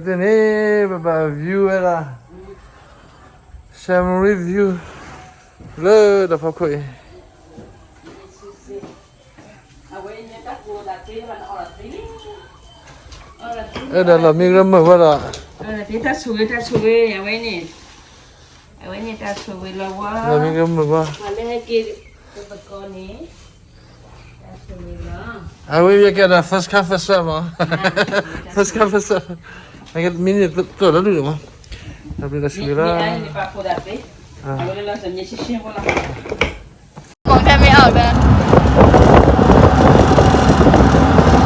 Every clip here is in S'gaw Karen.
တန့ၣ် ပဘၣ် view ဝဲဒၣ် Siem Reap view လၢတၢ်ဖီခိၣ်အံၤ အဲၣ်ဒိးလီၤမံကရၢမုာ်ဝဲဒီး တၢ်ဆိၣ်ဂ့ၤ တၢ်ဆိၣ်ဂ့ၤ အဝဲန့ၣ် အဝဲန့ၣ်တၢ်ဆိၣ်ဂ့ၤလီၤဝဲ လီၤမံကရၢမုာ်ဝဲ ပှၤလၢဟဲက့ၤ ပသကိးန့ၣ် တၢ်ဆိၣ်ဂ့ၤလီၤ အဝဲယကဲဒၣ် first come first serve မး first come first serve မံန့ၣ်တၢ်လၢဒုးမး တၢ်ဘျုးတၢ်ဆိၣ်ဂ့ၤလီၤ မองแทบไม่ออกนะ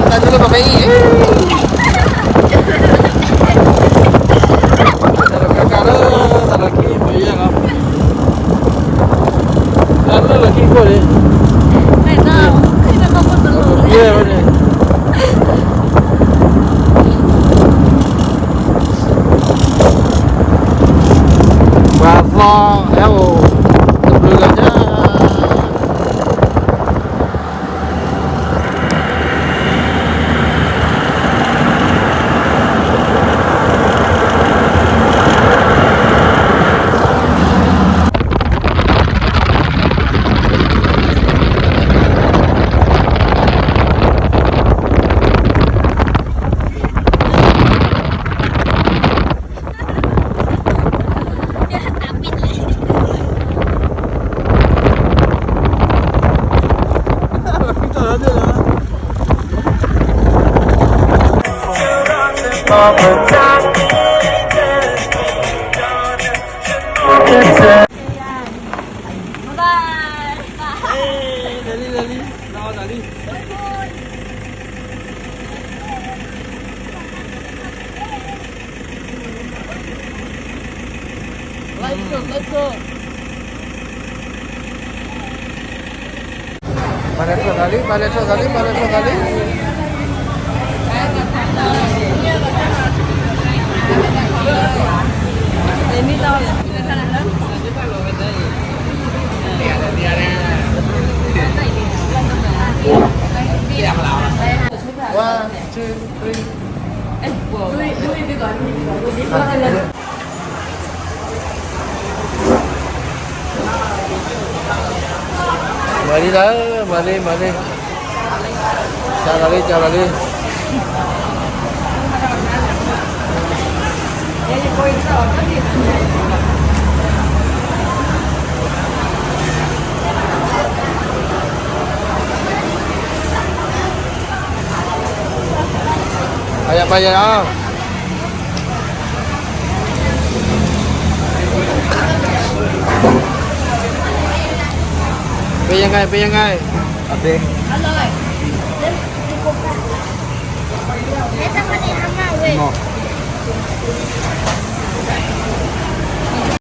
တၢ်ကလၢပမ့ၢ်အံၤ တၢ်လီၢ်ကါကါလၢ တၢ်လီၢ်ခံပယီၤ တၢ်လၢလီၢ်ခံခိၣ်န့ၣ် ယဲၢ်ဝဲန့ၣ် ပှၤသီဟဲအိၣ် တဘျုးဂၤညါ ပှၤလဲၤထီၣ်သးလံ ပှၤလဲၤထီၣ်သးလံ ပှၤလဲၤထီၣ်သးလံ One, two, three. မၤလံလၢ မၤလံ မၤလံ ကၢ်လီၤလံ ကၢ်လီၤလံ ပယၤ ပယၤ เป็นยังไง เป็นยังไง อร่อย เนาะ